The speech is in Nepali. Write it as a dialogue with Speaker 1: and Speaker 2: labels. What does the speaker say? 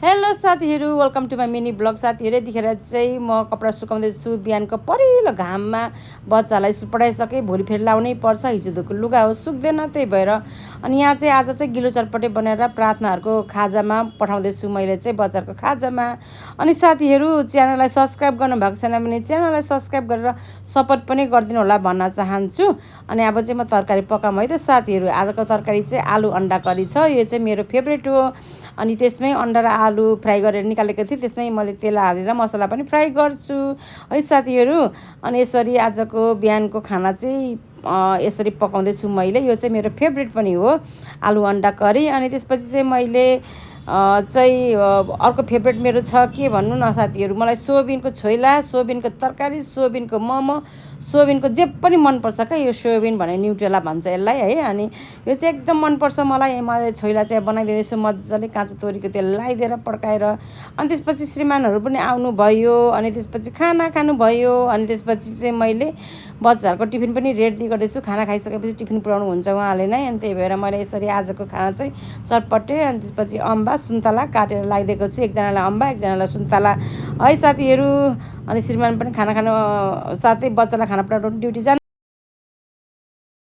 Speaker 1: हेलो साथीहरू, welcome to my mini blog. साथीहरू यतिखेर चाहिँ म कपडा सुकाउँदैछु। बिहानको परिलो घाममा बच्चालाई स्कुल पढाइसकेँ, भोलि फेरि लाउनै पर्छ। हिजो धोएको लुगा हो, सुक्दैन, त्यही भएर। अनि यहाँ चाहिँ आज चाहिँ गिलो चटपटे बनाएर प्रार्थनाहरूको खाजामा पठाउँदैछु मैले चाहिँ, बजारको खाजामा। अनि साथीहरू, च्यानललाई सब्सक्राइब गर्नुभएको छैन भने च्यानललाई सब्सक्राइब गरेर सपोर्ट पनि गरिदिनु होला भन्न चाहन्छु। अनि अब चाहिँ म तरकारी पकाऊँ है त साथीहरू। आजको तरकारी चाहिँ आलु अन्डा करी छ। यो चाहिँ मेरो फेभरेट हो। अनि त्यसमै अन्डा र आलु फ्राई गरेर निकालेको थिएँ। त्यसमै मैले तेल हालेर मसला पनि फ्राई गर्छु है साथीहरू। अनि यसरी आजको बिहानको खाना चाहिँ यसरी पकाउँदैछु मैले। यो चाहिँ मेरो फेभरेट पनि हो, आलु अन्डा करी। अनि त्यसपछि चाहिँ मैले अर्को फेभरेट मेरो छ के भन्नु न साथीहरू, मलाई सोयाबिनको छोइला, सोयाबिनको तरकारी, सोयाबिनको मोमो, सोयाबिनको जे पनि मनपर्छ क्या। यो सोयाबिन भने न्युट्रेला भन्छ यसलाई है। अनि यो चाहिँ एकदम मनपर्छ मलाई। मैले छोइला चाहिँ बनाइदिँदैछु मजाले, काँचो तोरीको तेल लगाइदिएर पड्काएर। अनि त्यसपछि श्रीमानहरू पनि आउनुभयो। अनि त्यसपछि खाना खानुभयो। अनि त्यसपछि चाहिँ मैले बच्चाहरूको टिफिन पनि रेडी गर्दैछु। खाना खाइसकेपछि टिफिन पुऱ्याउनु हुन्छ उहाँले नै। अनि त्यही भएर मैले यसरी आजको खाना चाहिँ चटपटे, अनि त्यसपछि अम्बा सुन्तला काटेर लगाइदिएको छु। एकजनालाई अम्बा, एकजनालाई सुन्तला है साथीहरू। अनि श्रीमान पनि खाना खानु साथै बच्चालाई खाना पुऱ्याउनु ड्युटी जानु